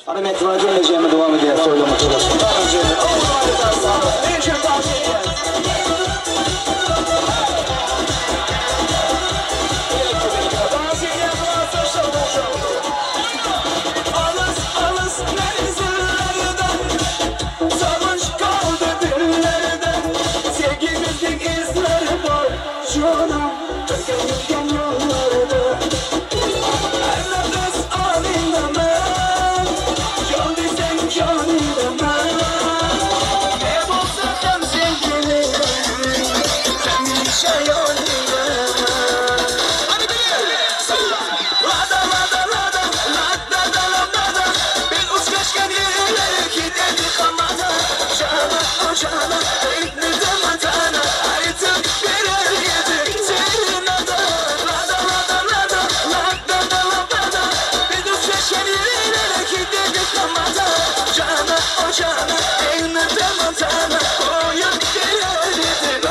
Ara dowam edýär toýlama Alys menzillerden Sarhoş kaldı dillerde Sevgimizin izleri var Canım Tükenirken yollarda Her nefes anında ben Can desen can ben Ne bolsa hem sevgilim Hemişe yanında. Hadi bir Lada lada lada lada lada lada. Bir uçkaşkan ileri gidelim hamada. Cana o cana ekli matana. Aytıp birer yedik ada. Lada lada lada lada lada lada. Bir uçkaşkan ileri gidelim hamada. Cana o cana ekli matana. Koyup birer yedik.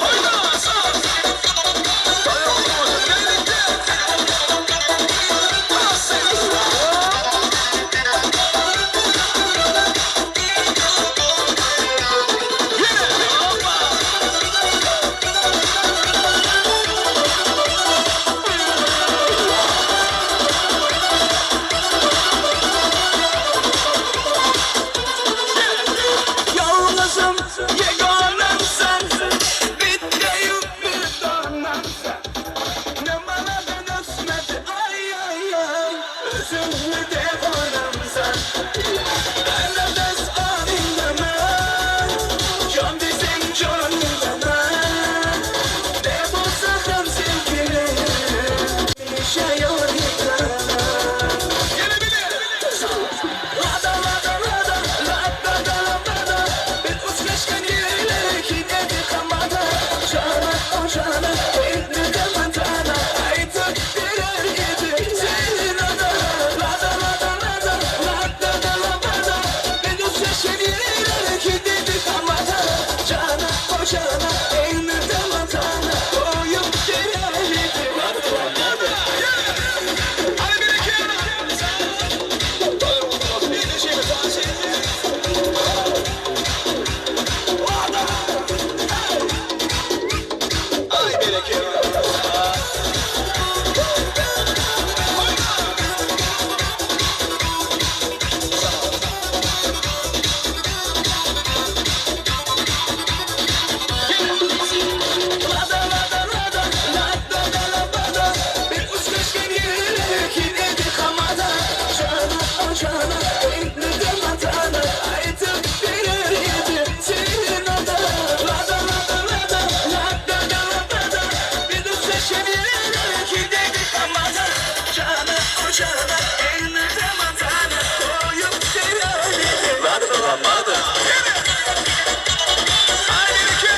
Hayda sağ. Yalnızım, yeganem sen. Bitteyim bir tanem sen. Ne bana ben ösmedi ay ay ay. Üzümlü devanem sen. Her nefes anında ben. Can desen canında ben. Ne bulsa hem sevgilim. Bir şey yanında. Lada lada lada lada lada lada. Bir uçkaşkan ileri gidedik hamada. Cana o cana elini de mantana. Aytıp birer yedik senin ada. Lada lada lada lada lada lada. Bir uçkaşkan ileri gidedik hamada. Cana o cana elini de mantana. Koyup birer yedik. Hadi bir iki. Lada lada lada lada lada lada. Bir uçkaşken yürü dedik hamada. Cana o cana elini de matana. Aytıp birer yedi senin ada. Lada lada lada lada lada lada. Bir uçkaşken yürü dedik hamada. Cana o cana elini de matana. Koyup birer yedi. Lada lada. Haydi iki.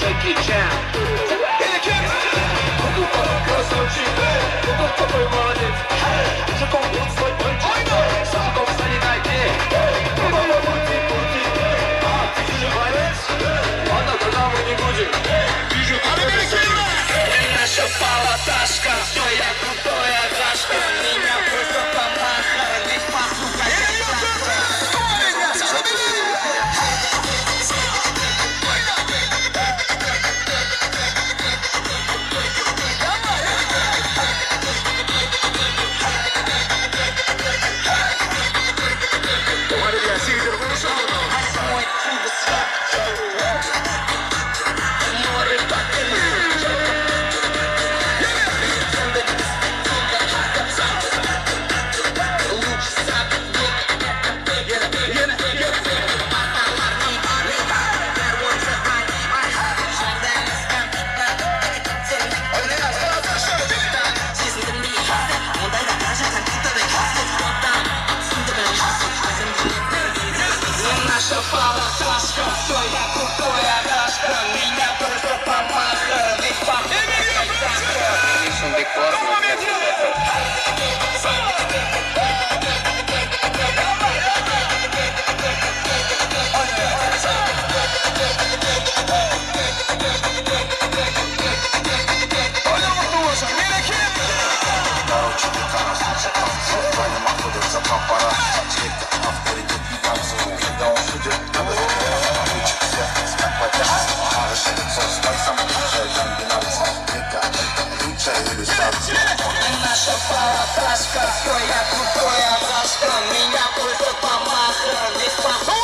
Джеки Чан. Наша палаташка, все я крутой агашка. Меня просто помахали, ведь пахну как Наша палаташка, все я крутой агашка. Меня просто помахали, ведь пахну Наша палаташка, все я крутой агашка. Меня просто помахали, ведь пахну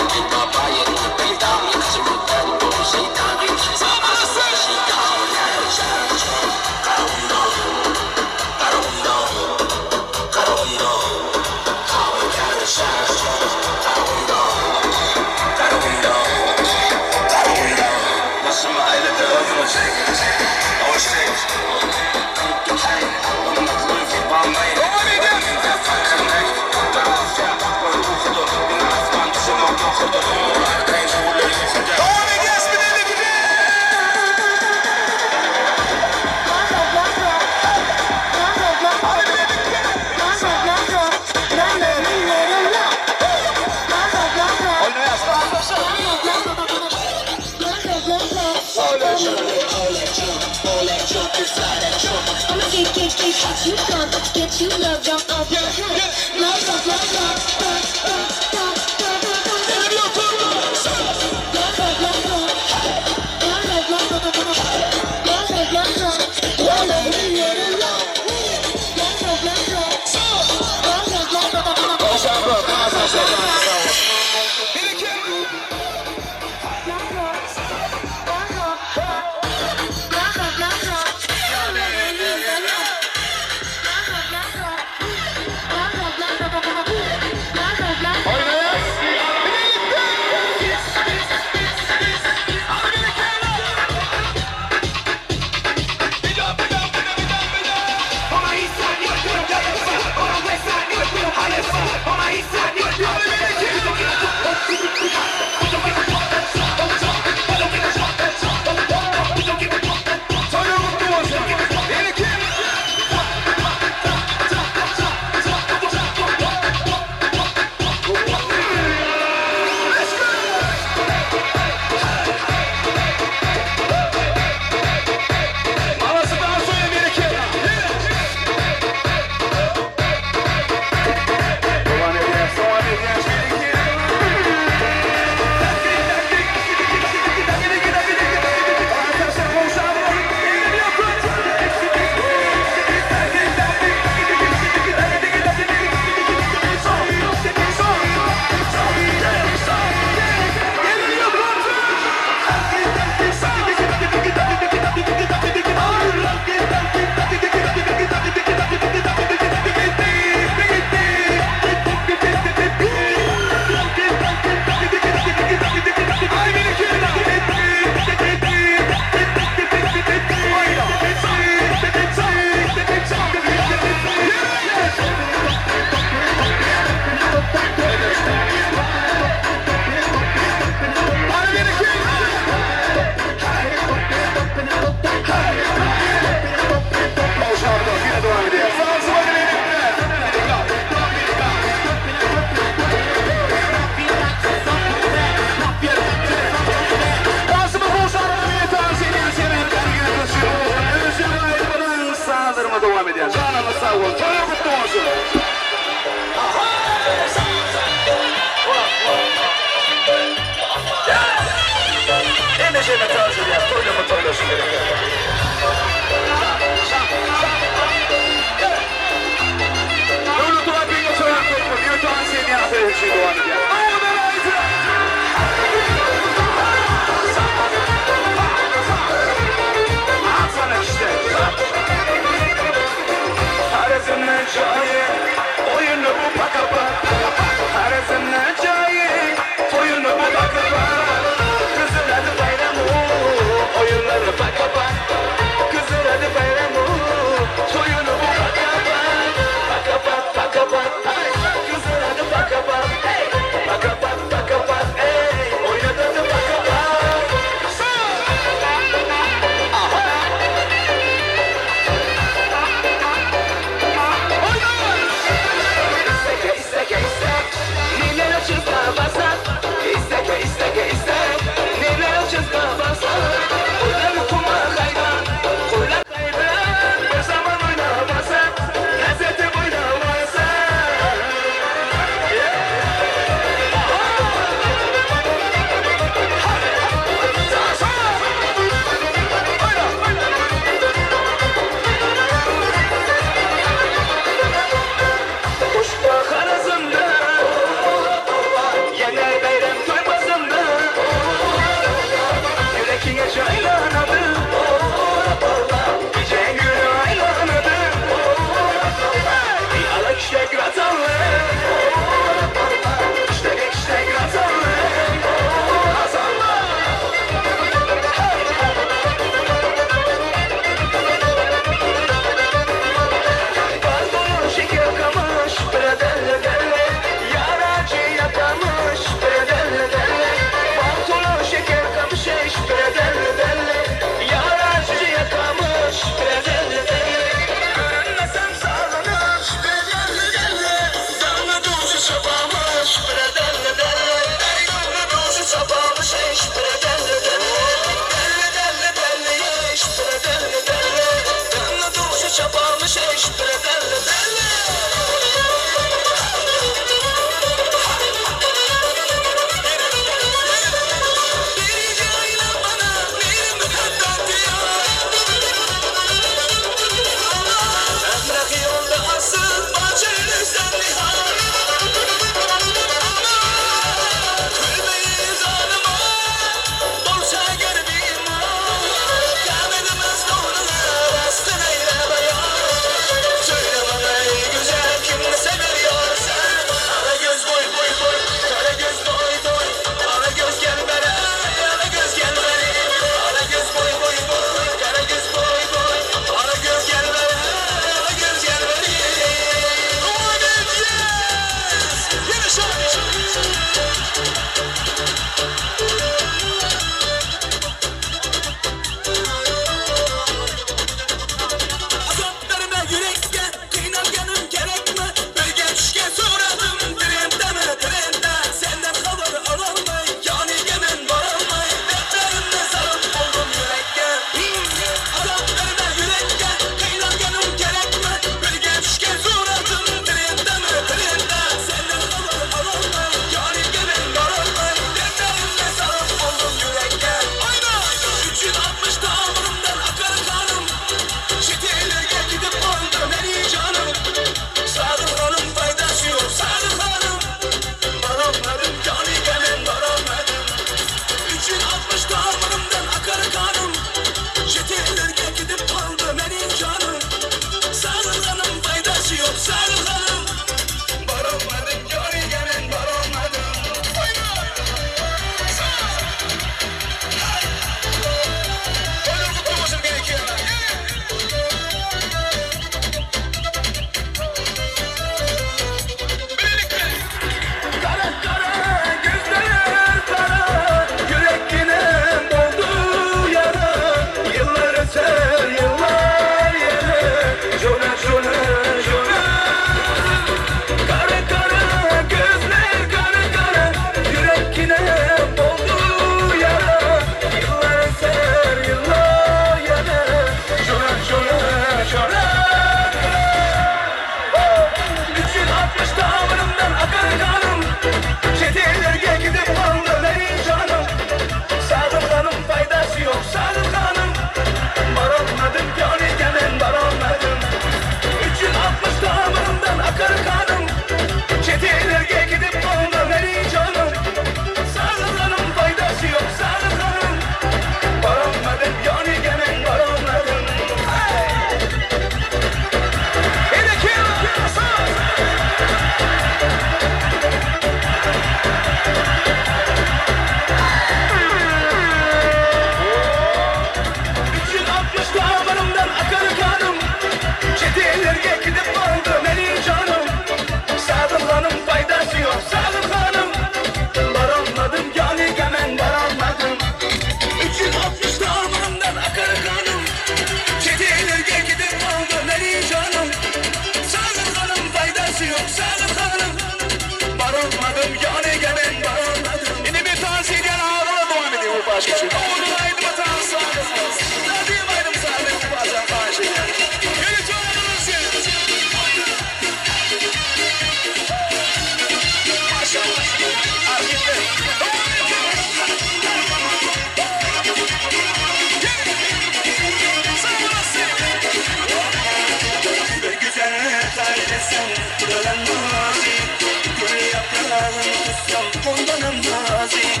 ondanam nazik.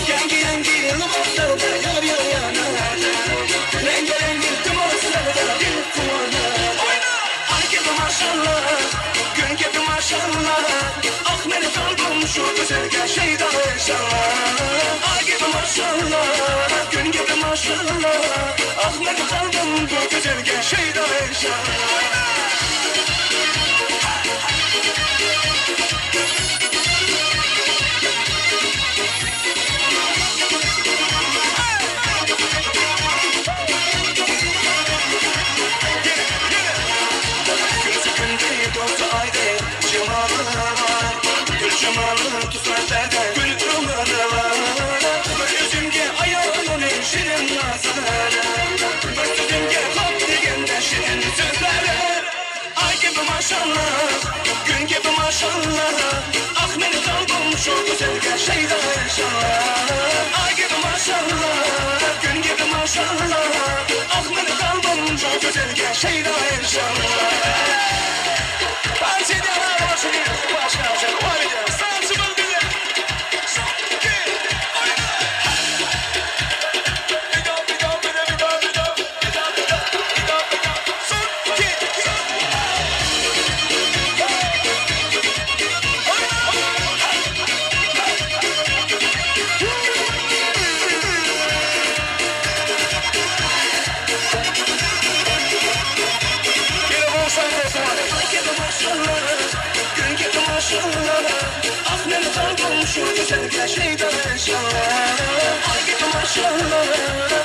Yangi yangi liboslarda yor yor yonadi. Rengi rengi tumoslarda dil quvonadi. Ay gibi maşallah, gün gibi maşallah. Ah meni kalbim şu güzelge şeyda inşallah. Ay gibi maşallah, gün gibi maşallah. Ah meni kalbim bu güzelge şeyda inşallah. Gözü günde dostu ayda cemalı var. Gül cemalı tüfeklerde gül romanı var. Bir yüzümge ayağının şirin nazarı. Bir sözümge hop degende şirin sözleri. Ay gibi maşallah, gün gibi maşallah. Ah meni kalbim şu güzelge şeyda inşallah. Ay gibi maşallah, gün gibi maşallah. Ah meni kalbim şu güzelge şeyda inşallah. Dans edýärler başyny, başyny dowam edýär. Sansymyz bize. Son, iki, oýna! Bir daha, bir daha, bir daha, bir daha, bir daha, bir daha, bir daha, bir daha, bir daha. Son, iki, son. Ýene gowşan sesi bar. Ay gibi maşallah, gün gibi maşallah. Ah meni kalbim şu güzelge şeyda inşallah. Ay gibi maşallah,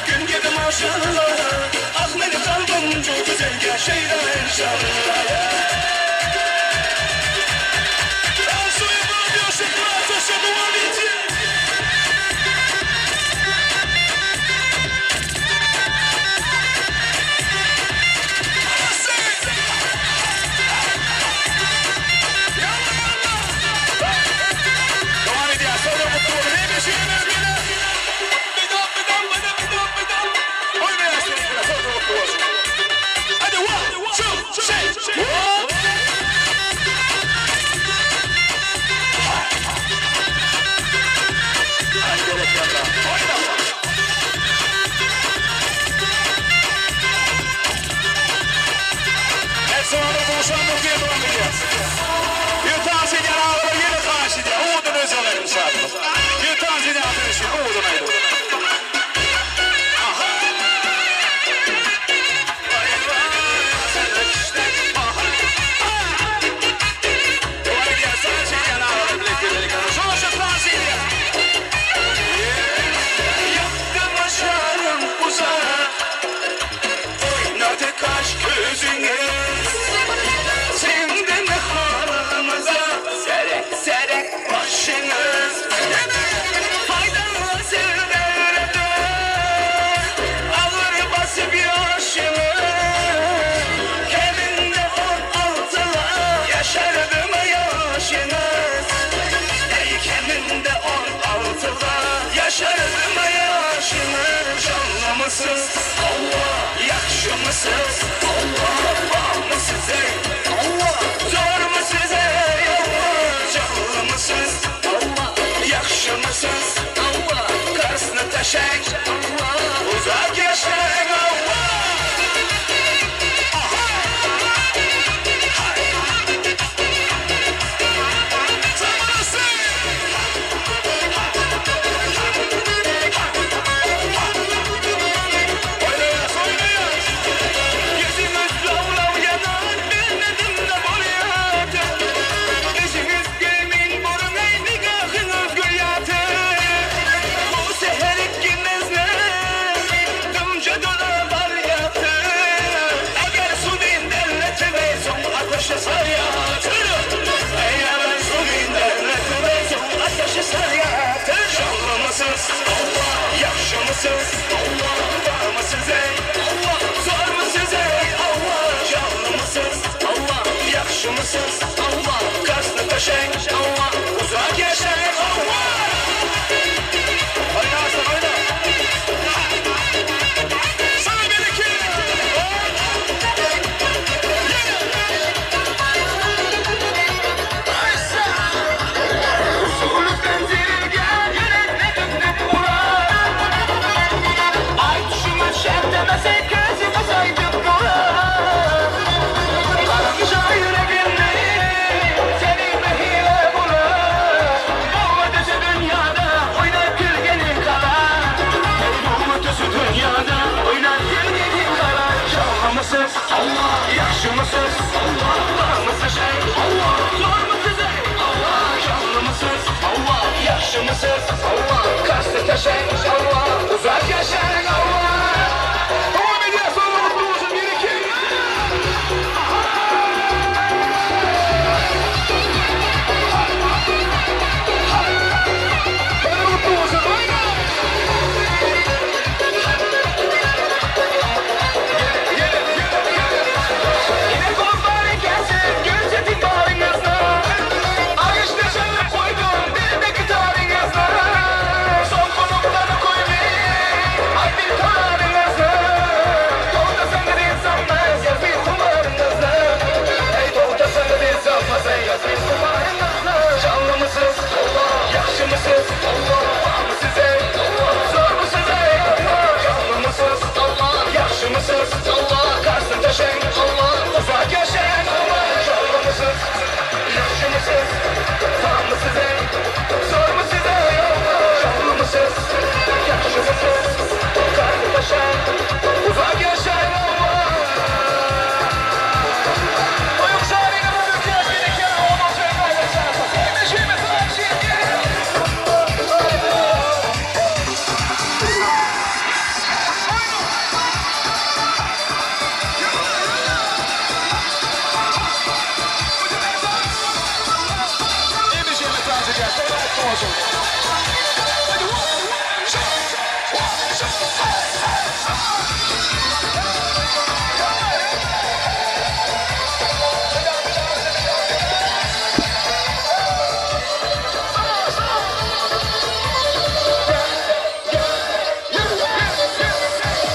gün gibi maşallah. Ah meni kalbim şu güzelge şeyda inşallah. Танцуем, молодежь, 20 dowam edýär. Dowam edýär. Soňra mutlu bolun. Hemişe Oýnaýarsyňyz biraz, soňra mutlu bolsun. Hadi one, two, three, one. Hadi berekella. Oýna. Efsane duşan diýe dowam edýär. Ýutan edýär, ağlar ýene tans edýär. Owadan özüne inşallah. Ýutan edýär, owadan aýdy. Aha. Vay vay, aha. Dowam edýär, tans edýär, ağlar birlikde birlikde. Sonuçta tans edýär. Yaktı başarım uzak. Oynadı kaş gözüne. Sindin halımıza serek serek başınız. Faydalı sevderde ağır basıp yaşını. Keminde 16'la yaşardı mı yaşınız? Ey keminde 16'la yaşardı mı yaşınız? Canlı mısınız? Allah. Yaxşı mısınız? Allah. Var mı size? Allah. Zor mu size? Allah. Canlı mısınız? Allah. Yaxşı mısınız? Allah. Krasny taşak. Allah. Uzak yaşayın Allah. Aha. Hay. Zamanası. Oýnaýas, oýnaýas. Yüzümüz lav lav yanar, bilmedim ne bolýar. Yüzünüz gülmeyin, burun ey nigahınız gül yatır. Bu seher kimin taşan, Allah, uzak yaşaň, Allah. Dowam edýär sözüň gutly bolsun bir iki. Sözüň gutly bolsun oýna. Yine kollar gelsin, gözletin bağrınızda. Ağaçta şarap koydum, dildeki tarınızda. Son konukları koymayın, ay bir tarınızda. Doğuda sanır insanmaz, yaz bir kumarınızda. Ey doğuda sanır insanmaz, ey yaz bir kumarınızda. Canlı mısınız? Allah. Yaxşı mısınız? Allah. Var mı size? Allah. Zor mu size? Allah. Canlı mısınız? Allah. Yaxşı mısınız? Allah. Karsın taşın? Allah. Uzak yaşayan? Allah. Canlı mısınız? Yaxşı mısınız? Var mı size? Zor mu size? Allah. Canlı mısınız? Yaxşı mısınız? Karsın taşın? Uzak yaşayan? Allah. Toýuň şaryny dökýär bir iki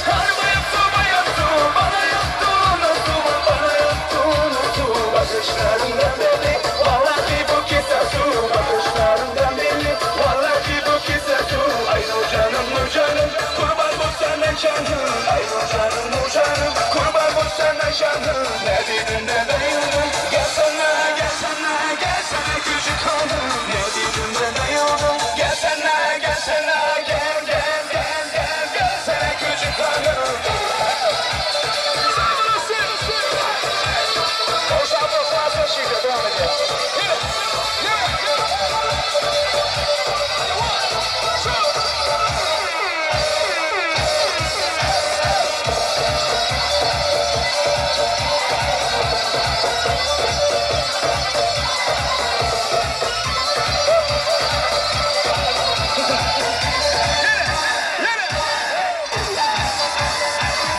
Kar bayıptı bayıptı bana yaptığın oldu bana yaptığın oldu Bakışlarından belli vallahi bu kese su Bakışlarından belli vallahi bu kese su Ay nur canım nur canım kurban bu senden canım Ay nur canım nur canım kurban bu senden canım Ne dedim de bayıldım gel sana gel sana gel sana küçük hanım Ne dedim de bayıldım gel sana gel sana gel gel gel gel gel sana küçük hanım Devam edýär. Ýene, ýene, ýene. One, two.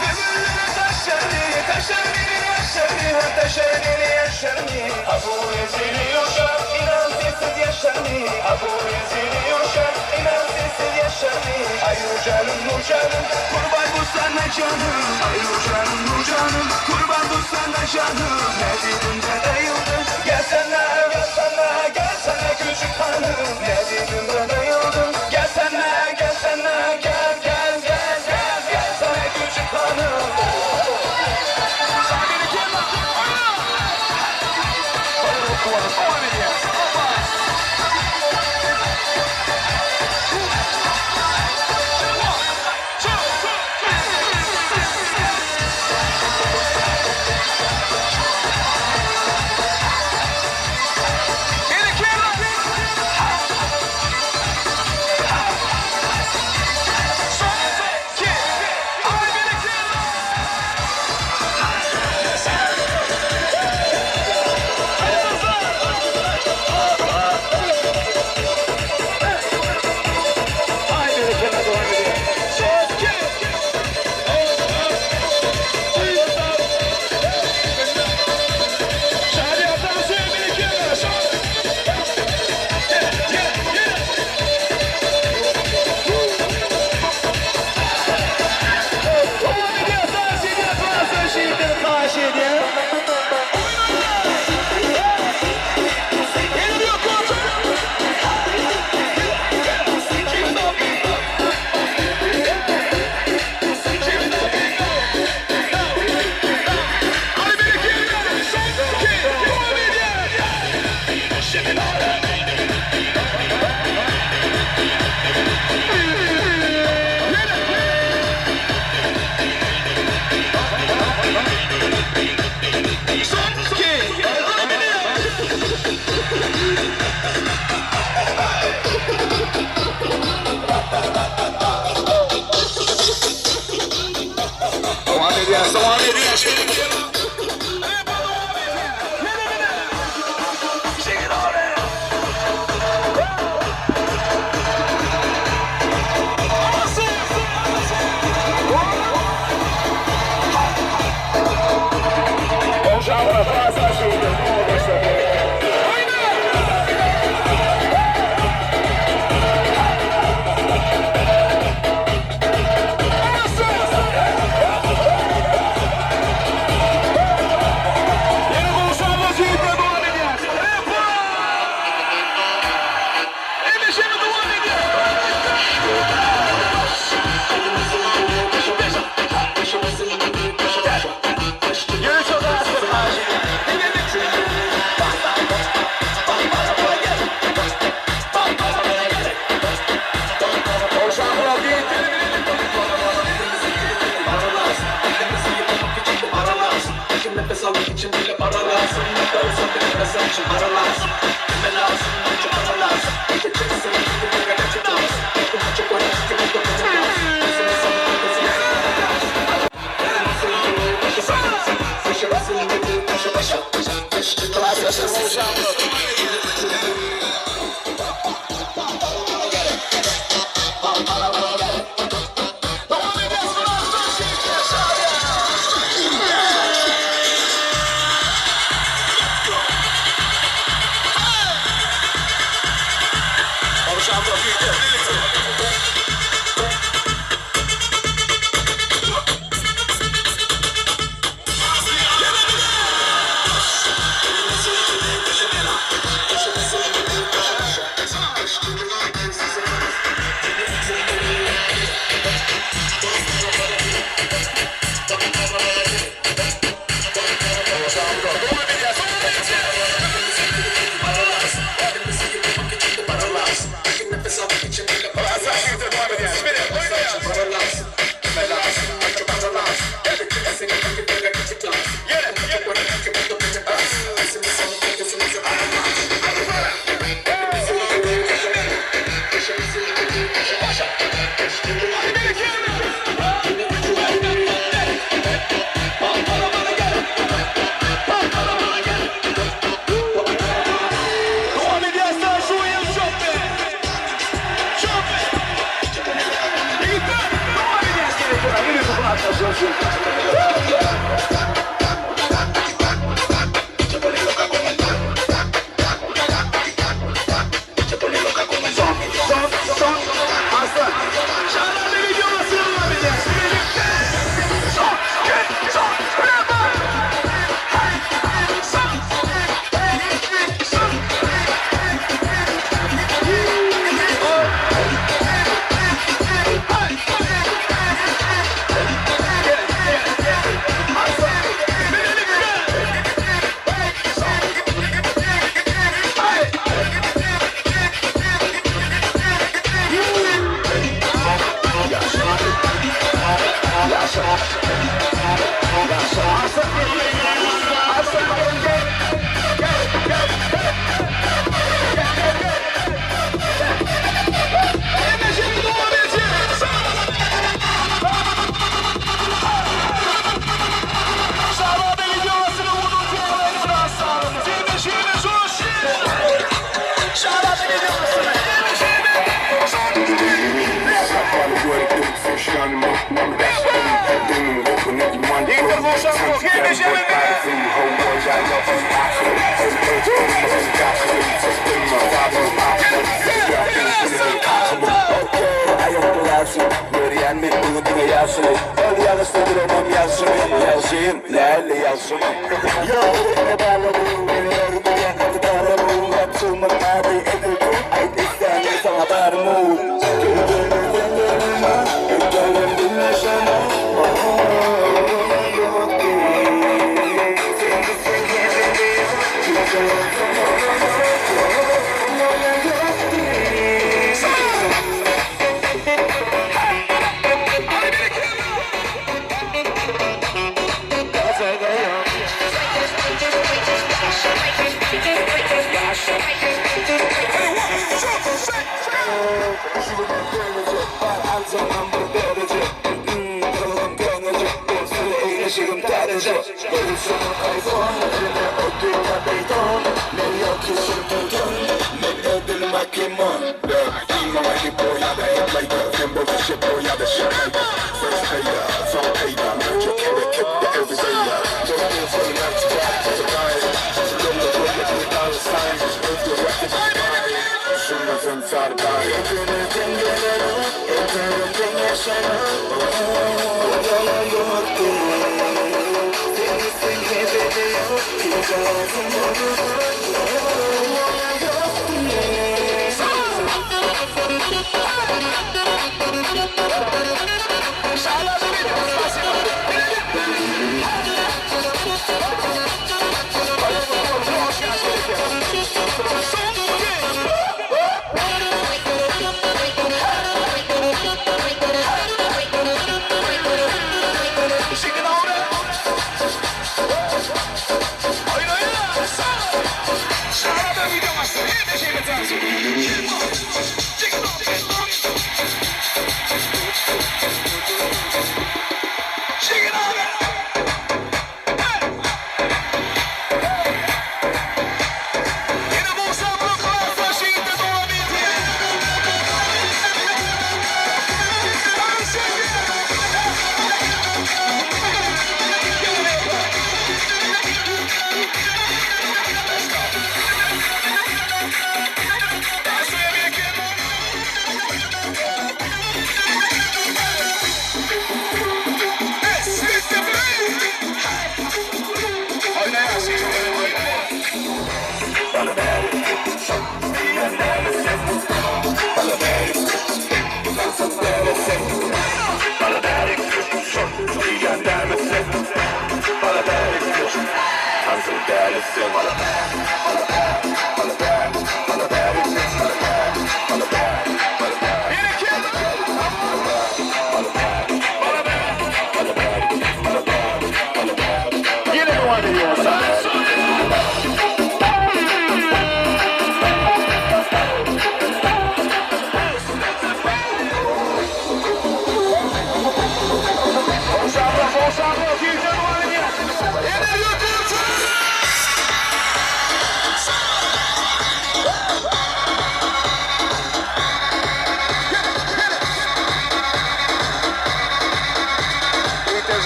Gönüllere taşlarını, taşlarını yaşarını, taşlarını yaşarını. Abu eziliyor inan sensiz yaşarını. Abu eziliyor inan sensiz yaşarını. Ay nur canım nur canım, kurban bu sana canım. Ay nur canım nur canım, kurban bu sana canım. Ne dedim de bayıldım, gel sana, gel sana, gel sana küçük hanım. Ne dedim de bayıldım, gel sana, gel sana, gel gel gel gel gel sana küçük hanım. Bir iki oýna. Toýuň gutly bolsun. Dowam edýär. Opa. One, two, three.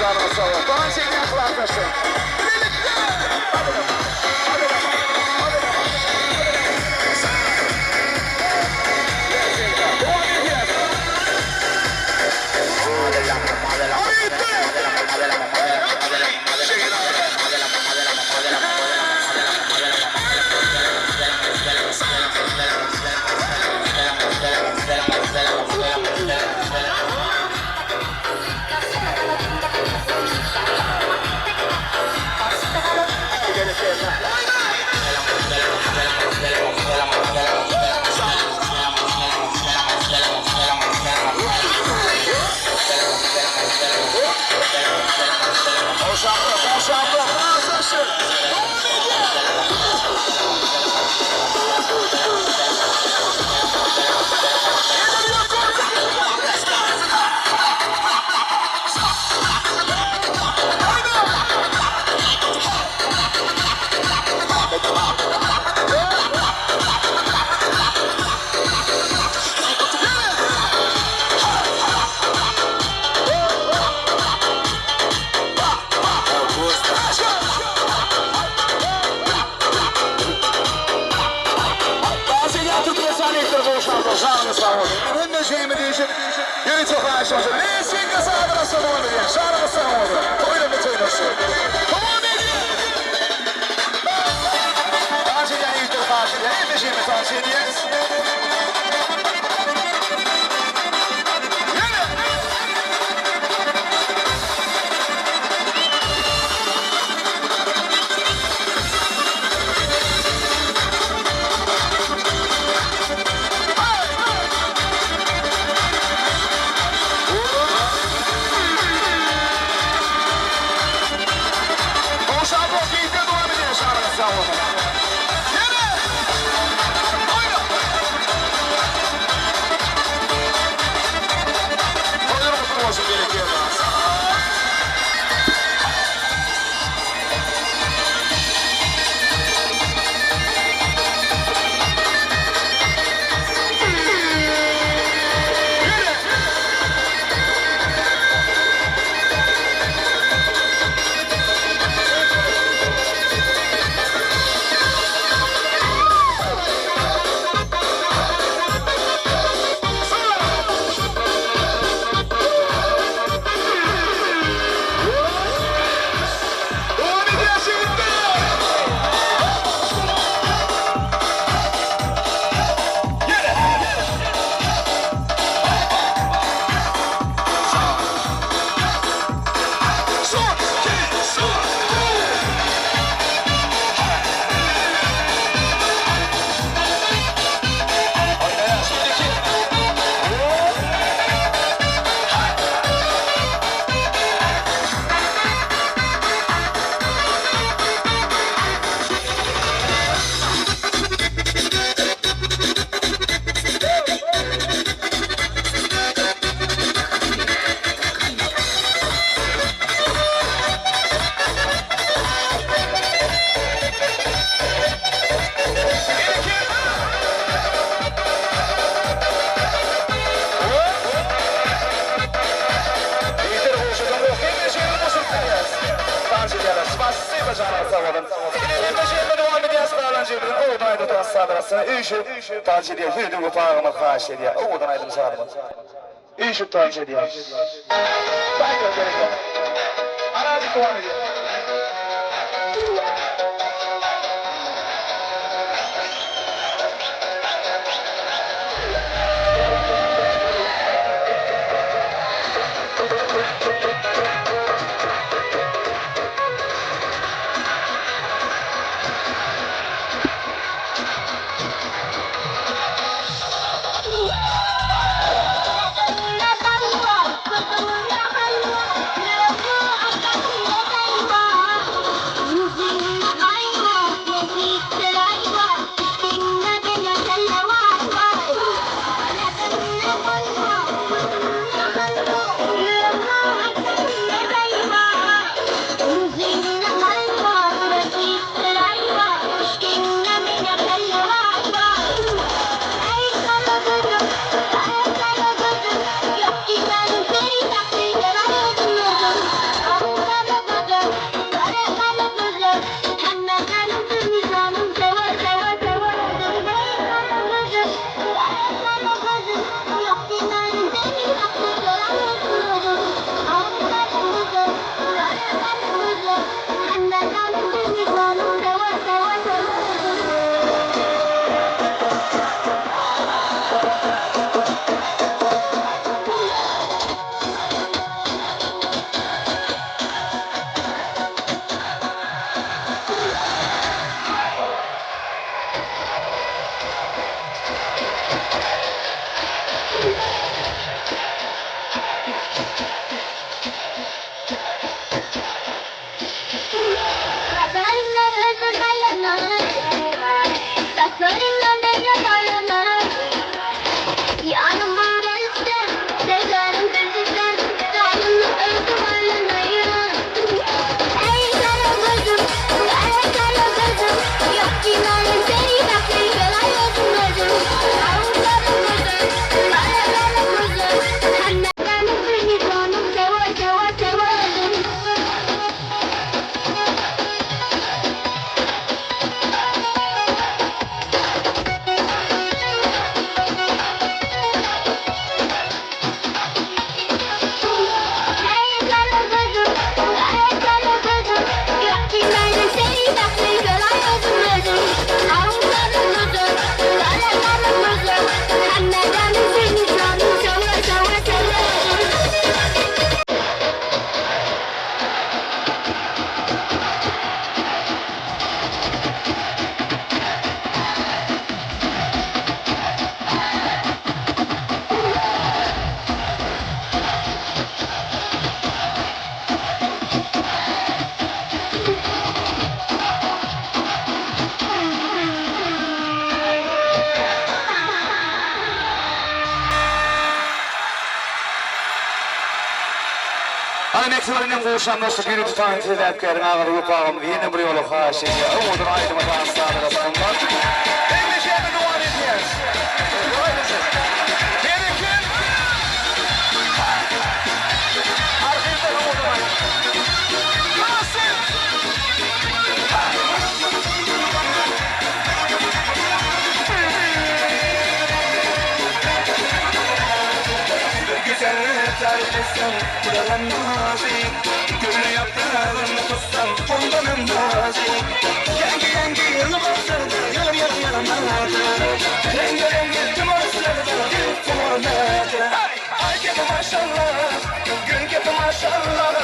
Janyňyz sag bolsun. Dans edýän klasdaşlar. Bilelikde! Dowam edýäs. Ana mekdebiniň guşan dosty biri tutan sebäpkäriň agasy Wepa agamyz ýene bir ýola haýyş edýär. Owadan aýdyma tans-sazlara synlap, Eňleşýäni dowam edýäris. Berekella! Arhiwden owadan aýdym. Tans! Bir güzel terlesin buradan nazik Gül yaprağını tutsam ondanım nazik Yengi yengi yılmazlarda yar yar yanardı Rengi rengi tümarslarda gül tumanardı Ay gibi maşallah, gün gibi maşallah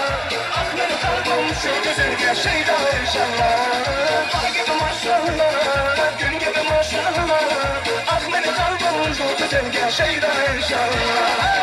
Ah benim kalbim şu güzel şeyda inşallah Ay gibi maşallah, gün gibi maşallah Ah benim kalbim şu güzel şeyda inşallah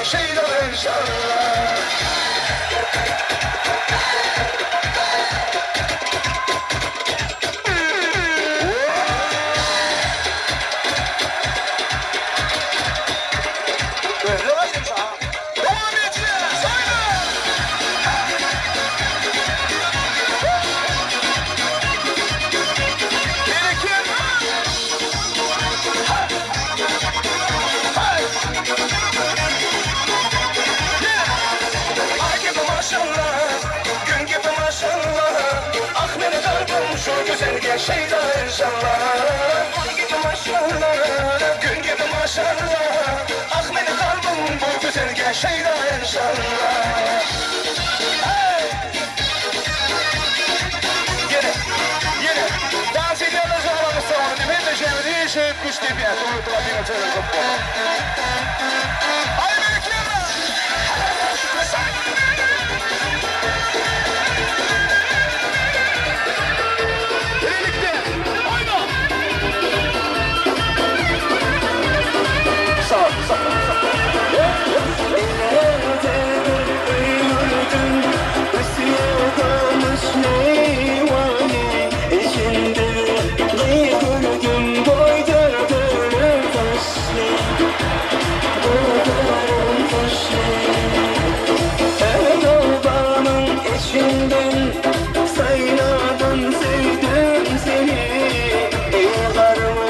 Şeyda inşallah. Dowam edýäris. Oýna! Berekella! Ay gibi maşallah, gün gibi maşallah. Ah beni kalbim şu güzel şeyda inşallah. Ay gibi maşallah, gün gibi maşallah. Ah beni kalbim bu güzel şeyda inşallah. Hey! Ýene, ýene. Dans edýänler Zahra Mustafa'nyň hemmeşemizi işe güç diýip, toý toý toý toý. Aý berekella! Birlikte oýna! Sağ ol, sağ ol, sağ ol. Sayladım sevdim seni Yıllarımı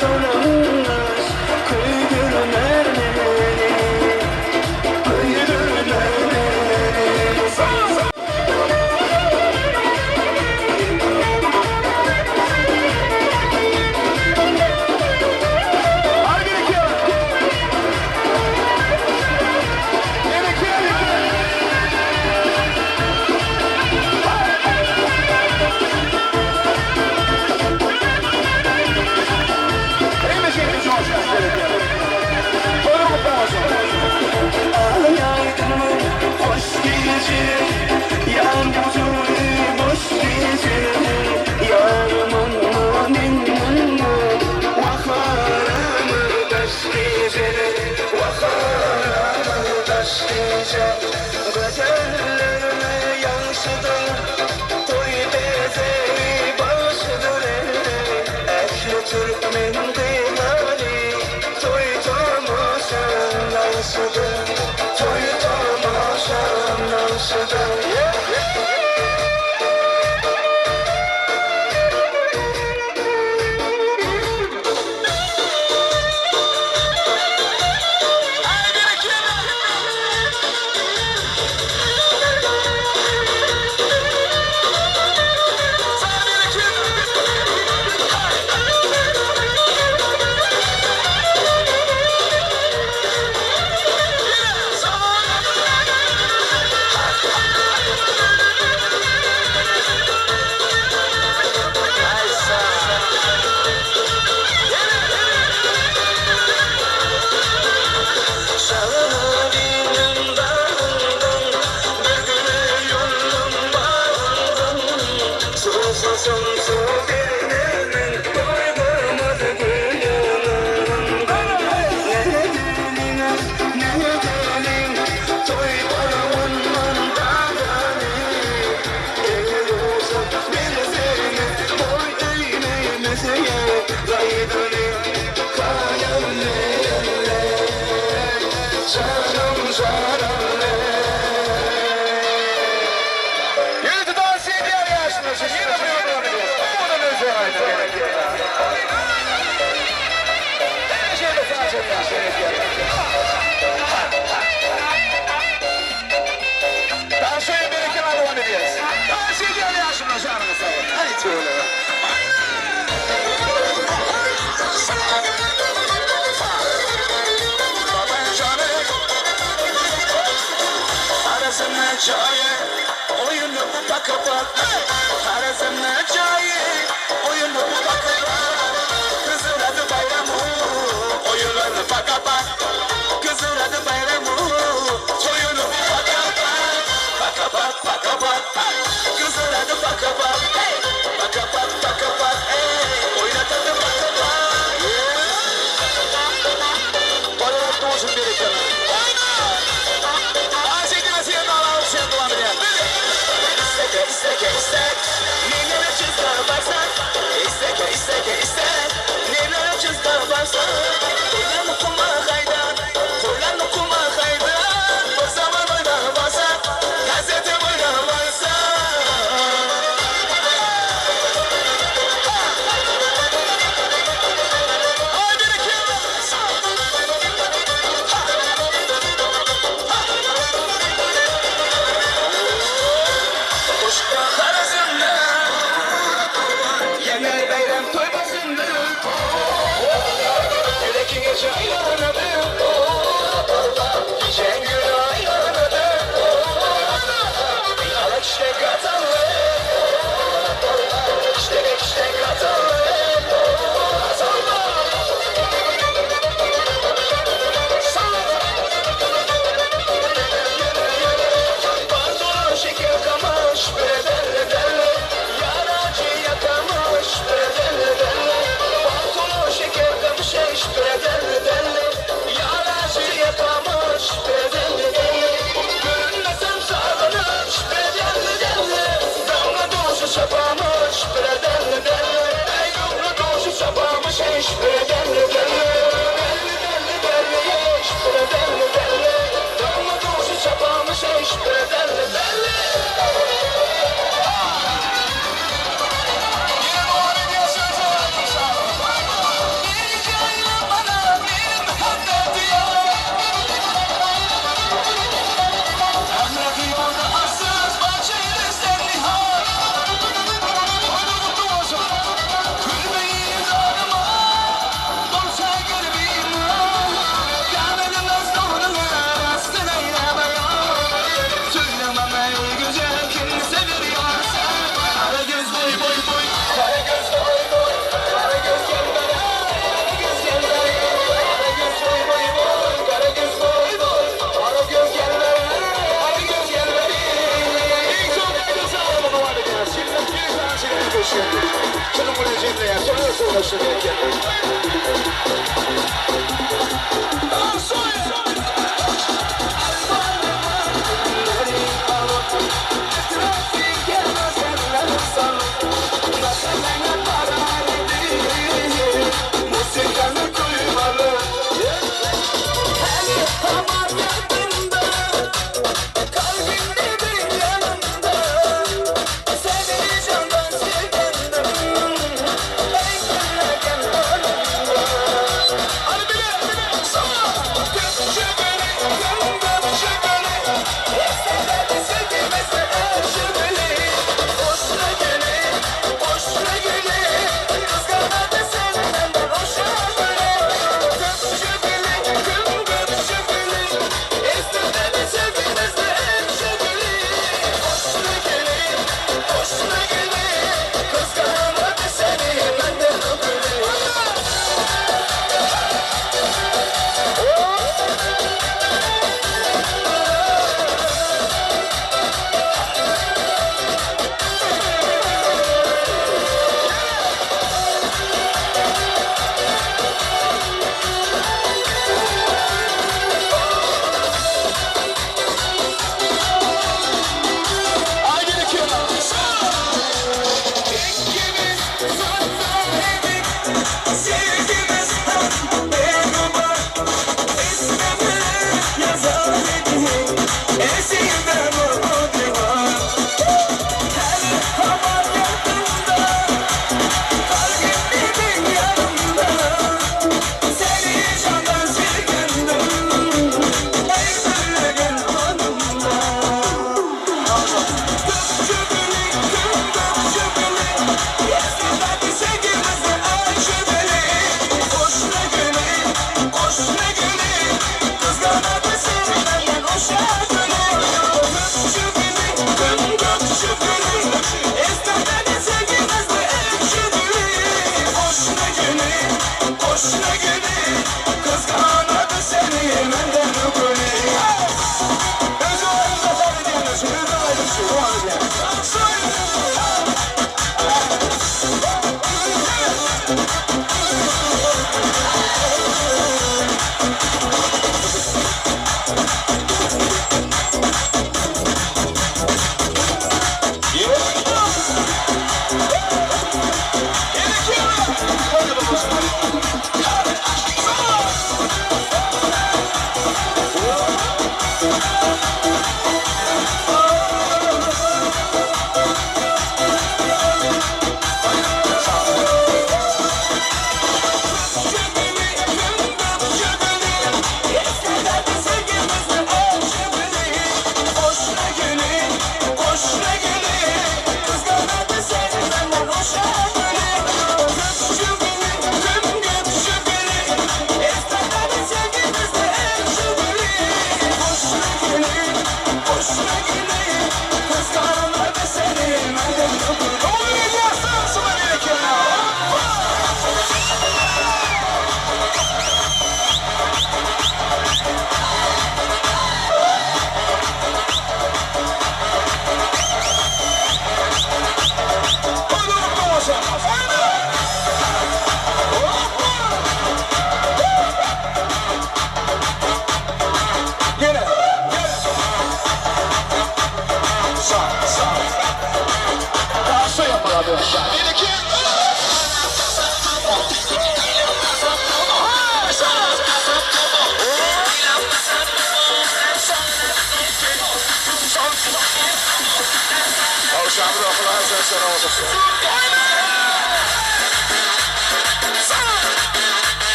kırılmış Köydürme beni Köydürme beni Hadi berekella! Berekella! Hemmeşemizi coşar berekella. Toýuň gutly bolsun. Ayaydımı hoş gece Yağmuru boş gece Yarımın minnu Vaharımı taş gece Vaharımı taş gece Güzellerime yansıdı Toy bezeri başıdır Ehli Türkmen kıymali Toy tamaşan dansıdır Toy tamaşan dansıdır Yeah. Aý berekella! Sağ berekella! Sağ! Canım canım ne? Yürütü dans ediyor yaşlı. Yine bir Bu da ne Dans ediyor yaşlı. Canını sağ ol. Hadi şöyle. Arasına çayı, oyunu bu kapat. Arasına çayı, oyunu bu kapat. Kızın adı bayramı, oyunları kapat. Kızın adı bayramı, oyunu bu kapat. Kapat, kapat, Kızın adı kapat. Kapat, kapat, Oynatadı kapat. Paralar olsun bereket. İstek istek istek Neler çizgi varsa İstek istek istek Neler çizgi varsa Koylan kuma haydan Koylan kuma haydan Bu zaman oyna varsa Gazete oyna varsa Arasında Yener bayram toy başında Yüreğine çaylandı Gecen gün aylandı Alak işte katanlı İşte işte katanlı Pantolon şeker kamış Bre derle Yaracı yakamış Bre derle Pantolon şeker kamış Bre derle Yaracı.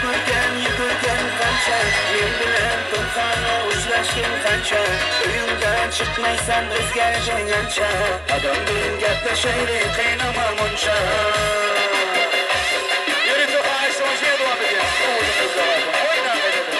Yürügün ança Men bilen pynhana uçraşdyň kança Öýüňden çykmaýsan özgerjeň ança Adam deýin gepleşeýli kynama munça. Ýörite haýyş soňunjyya dowam edýär. Owadan gyzjagazym. Oýnaň edelim.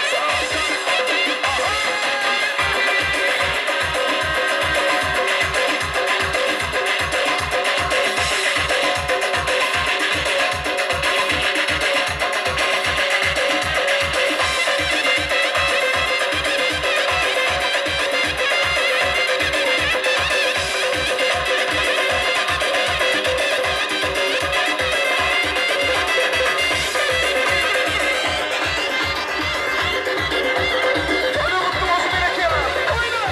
Toýlar gutly bolsun berekella. Oýna!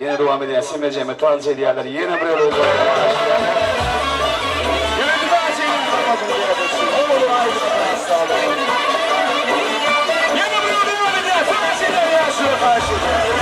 Ýene dowam edýär SMJM tans edýärler ýene bir ýola Ýörite dans edýän hormatly ýaşaýjy. Owadan aýdym sag boluň. Ýene bir ýola dowam edýär tans edýär ýaşuly haýyş edýär.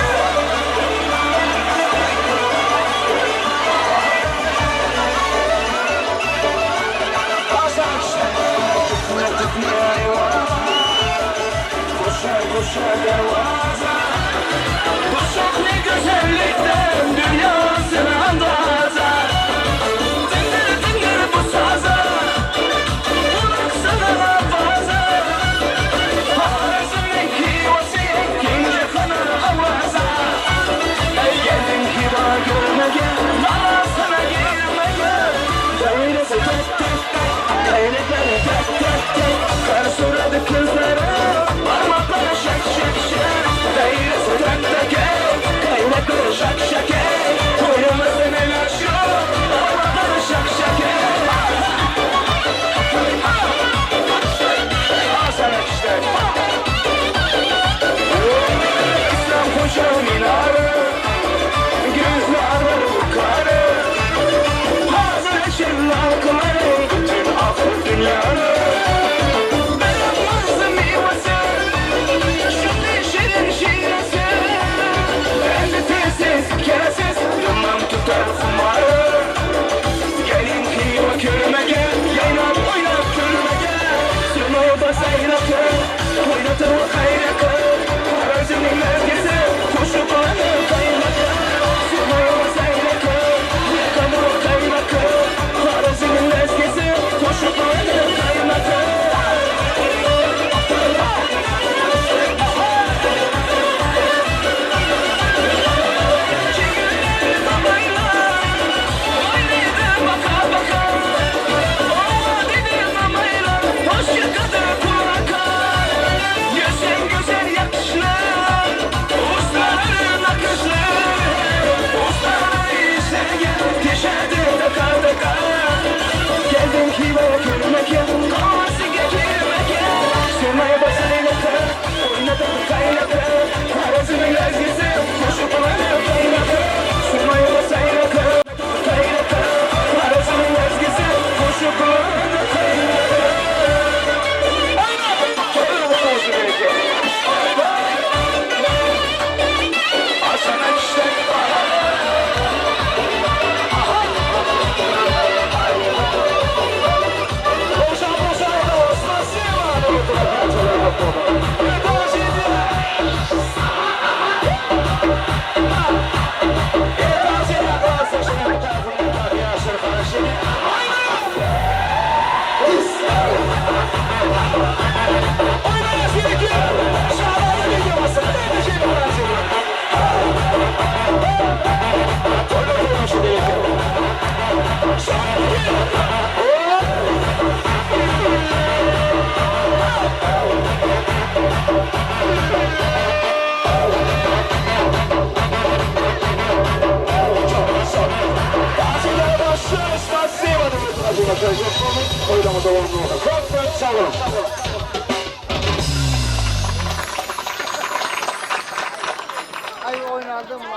Ay oynardım.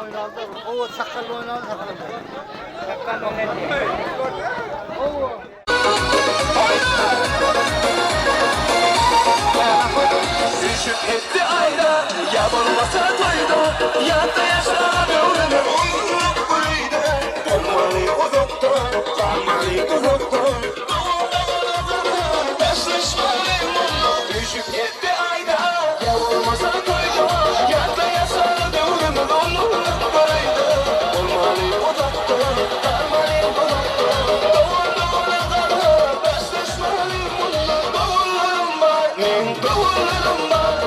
Üşüp etdi aýda, ýa bolmasa toýda, Ýatda ýaşa döwrüni ulluk bir öýde. Bolmaly uzakda, galmaly duzakda, Dogan-dogana garap, daşlaşmaly munda. Üşüp etdi aýda, ýa bolmasa toýda, Ýatda ýaşa döwrüni ulluk bir öýde. Bolmaly uzakda, galmaly duzakda, Dogan-dogana garap, daşlaşmaly munda. Doganlarym bar, meň doganlarym bar,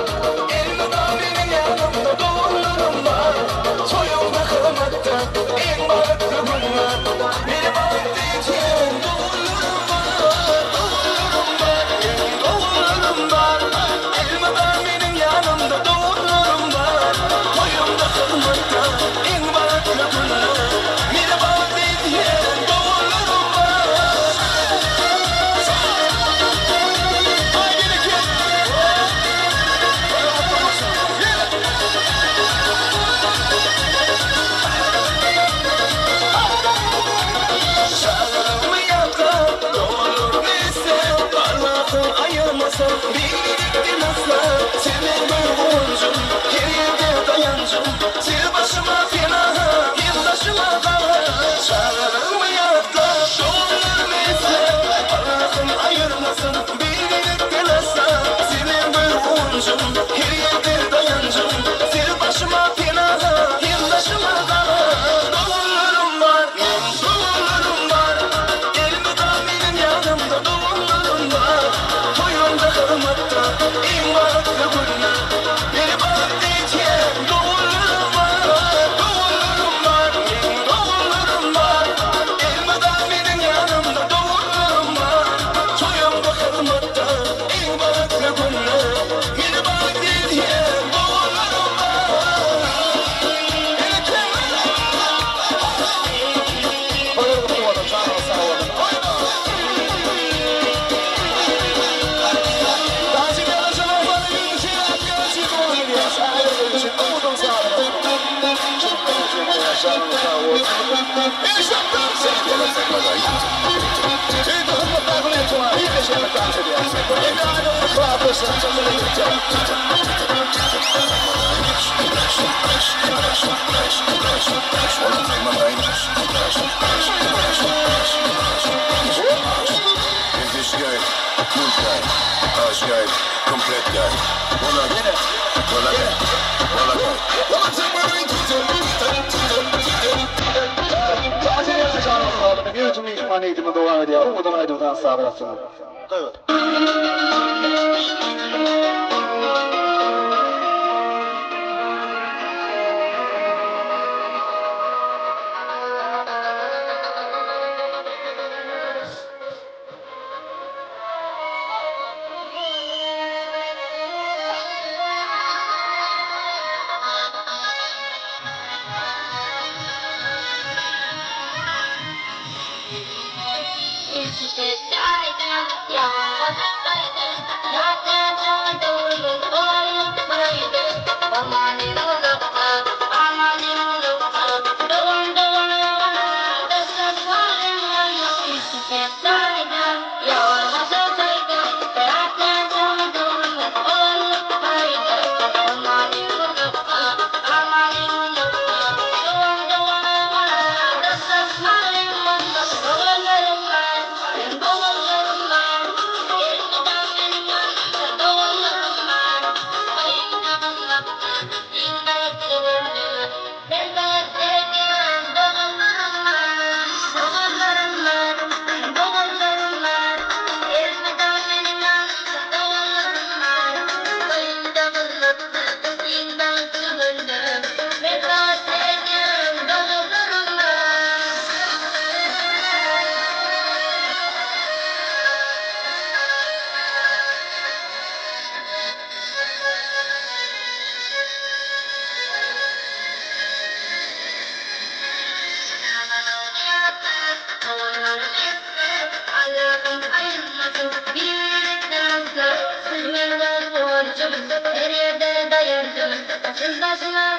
Elmydam meniň ýanymda doganlarym bar. Toýuňda hyzmatda iň bagtly günler, Meni bagtly edýän doganlarym bar. Doganlarym bar, meň doganlarym bar, Elmydam meniň ýanymda doganlarym bar. Toýuňda hyzmatda iň bagtly günler, Meni bagtly edýän doganlarym bar. Aý bereket! Çagalygymy ýatlap, doganlarymy isläp, Allahym aýyrmasyn bir-birikden asla. Sen meň bir guwanjym, her ýerde daýanjym, Ser başyma penaha, hem daşyma gala. Çagalygymy ýatlap, doganlarymy isläp, Allahym aýyrmasyn bir-birikden asla. Sen meň bir guwanjym, her ýerde daýanjym, Ser başyma penaha, hem daşyma gala. Doganlarym bar, meň doganlarym bar, Elmydam meniň ýanymda doganlarym bar. Toýumda hyzmatda iň bagtly günler, Meni bagtly edýän doganlarym bar. Doganlarym bar, meň doganlarym bar, Elmydam meniň ýanymda doganlarym bar. Toýumda hyzmatda iň bagtly günler, Meni bagtly edýän doganlarym bar. Toýuň gutly bolsun, janyňyz sag bolsun. Dans edýänler jogaplarly Es ist geil, gut geil, arschgeil, komplett geil. Walla geil, walla geil, walla geil. Dans edýänler janyňyz sag bolsun. Bir myhman dowam edýär. Owadan aýdym dans sabrasyn. Evet. Her yerde dayandım. Başına.